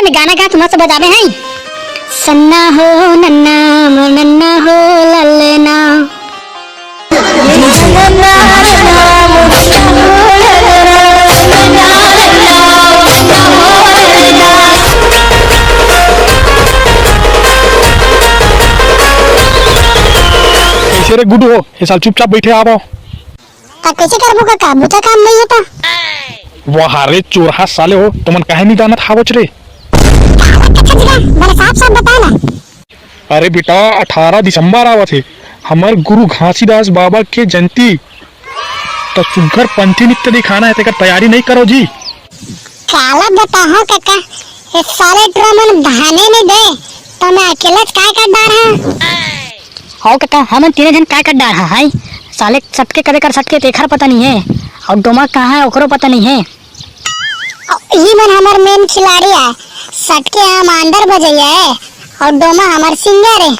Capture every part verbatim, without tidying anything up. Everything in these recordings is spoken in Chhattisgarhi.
मैं गाना गा, तुम सब बजाबे हैं। सन्ना हो नन्ना, मोर नन्ना हो ललना। कैसे रे गुड्डू हो, ये साल चुपचाप बैठे आवो। त कैसे करबो काका, बुता काम नहीं है त। वाह रे चोरहा साले हो, तुमन काहे नहीं जानत हावच रे? काला कथच गा, बड़ा साफ साफ बता ना। अरे बेटा, अठारह दिसंबर आवत हे, हमर गुरु घासीदास बाबा के जयंती, त सुग्घर पंथी नृत्य दिखाना है, तेकर तैयारी नहीं करो जी। काला बताहा काका, ये साले टुरा मन धाने नहीं दे, त मैं अकेला काय कर डार हा। हौ काका, हमन तीने झन काय कर डार हा, हाय? साले सटके कदे कर सटके तेखर पता नहीं है, और डोमा कहाँ है ओकरो पता नहीं है। ई मन हमर main खिलाड़ी आय, सटके हम अंदर बजैया है और डोमा हमर singer है।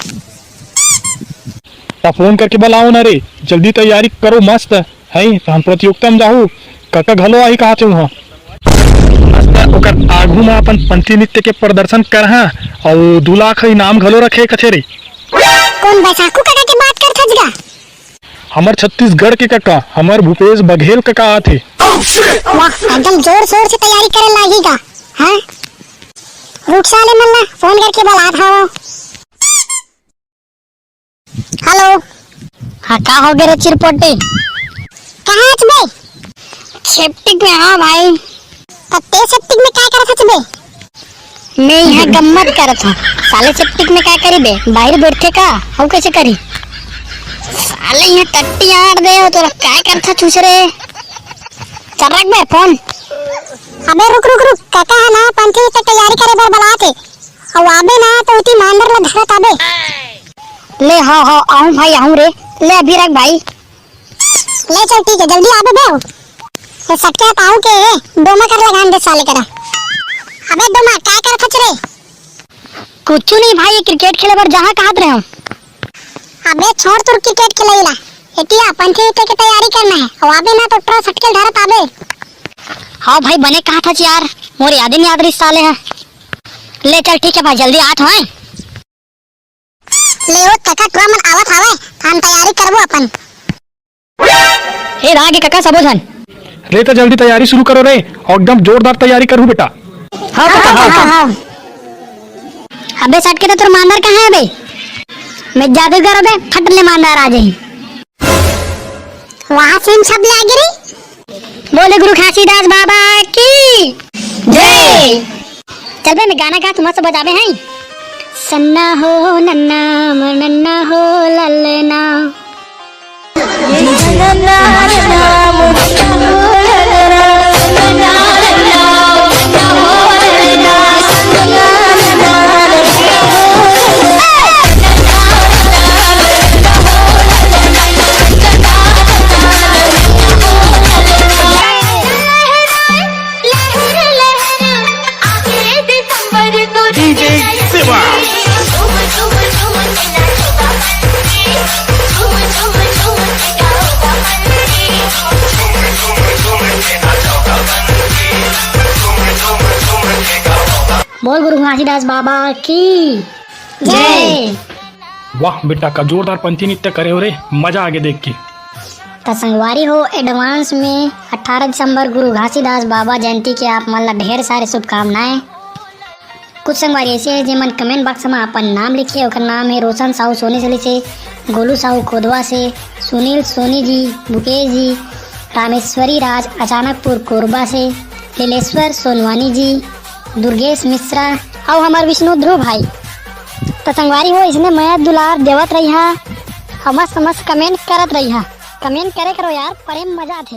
त फोन करके बुलाओ ना रे, जल्दी तैयारी करो मस्त, है त हम प्रतियोगिता में जाहू, काका घलो आही कहा थे वहाँ। मस्त ओकर आगू में अपन पंथी नृत्य के प्रदर्शन करहा और दू लाख इनाम घलो रखे कथे रे। कौन बैसाखू काका के बात करथस गा? हमर छत्तीसगढ़ के कका, हमर भूपेश बघेल कका आथे। वाह, एकदम जोर शोर से तैयारी करे लागी गा, हैं? रुक साले मन ला फोन करके बुलात हवं। हेलो। हाँ, का हो गे रे चिरपोटी? कहाँ हच बे? सेप्टिक में। हाँ भाई। त ते सेप्टिक में काय करत हच बे? मैं यहाँ गम्मत करत हूँ। साले सेप्टिक में काय करी बे? बाहर बैठे का? हम कैसे करी? साले यहाँ टट्टी आड़ दे हो, तोरा काय करत हच रे? चल रख बे फोन। अबे रुक, रुक, रुक, काका है ना, पंथी तक तैयारी करे बर बलात हे। अउ आबे ना, तो उती मांदर ला धरत आबे। ले, हाँ, हाँ, आहूँ भाई, आहूँ रे। ले, अभी रख भाई। ले चल, ठीक है, जल्दी आबे बे। ये सटके ताऊ के डोमा कर लगान दे साले करा। अबे डोमा, काय करत हच रे? कुछु नहीं भाई, ये क्रिकेट खेले बर जहाँ कहत रहे हूँ। अबे छोड़ तोर क्रिकेट खेलई ला। एतिया पंथी उठे के तैयारी करना है। अउ आबे ना तो ट्रॉ सटके धरत आबे। हाँ भाई, बने कहत हच यार, मोर यादे नहीं याद रही साले है। ले चल ठीक है भाई, जल्दी आत हूँ। ले ओ कका, टुरा मन आवत हवय, हम तैयारी करबो अपन। हे रागे कका सबो झन। रे त जल्दी तैयारी शुरू करो रे, अउ एकदम जोरदार तैयारी करहू बेटा। हाँ कका, हाँ, हाँ, हाँ। हाँ। अबे सटके तो तोर मांदर कहाँ है बे? मैं जादूगर बे, फट ले मांदर आ जाही। वहाँ से हम सब ले आगे रे। बोले गुरु घासीदास बाबा की जय। चल बे, मैं गाना गा, तुम सब बजाबे हैं। सन्ना हो नन्ना, मोर नन्ना हो ललना। बोल गुरु घासीदास बाबा की जय। वाह बेटा, का जोरदार पंथी नृत्य करे हो रे, मजा आगे देख के। त संगवारी हो, advance में अठारह दिसंबर गुरु घासीदास बाबा जयंती के आप मन ला ढेर सारे शुभकामनाएं। कुछ संगवारी ऐसे हैं जेमन comment box में अपन नाम लिखे, ओकर नाम है रोशन साहू सोनी सली से, गोलू साहू खोदवा से, सुनील सोनी जी, भूपेश जी, रामेश्वरी राज अचानकपुर कोरबा से, लीलेश्वर सोनवानी जी, दुर्गेश मिश्रा, अउ हमर विष्णु ध्रुव भाई। त संगवारी हो, इसने मया दुलार देवत रहिहा, अउ मस्त मस्त comment करत रहिहा। Comment करे करो यार, पढ़े में मजा आथे।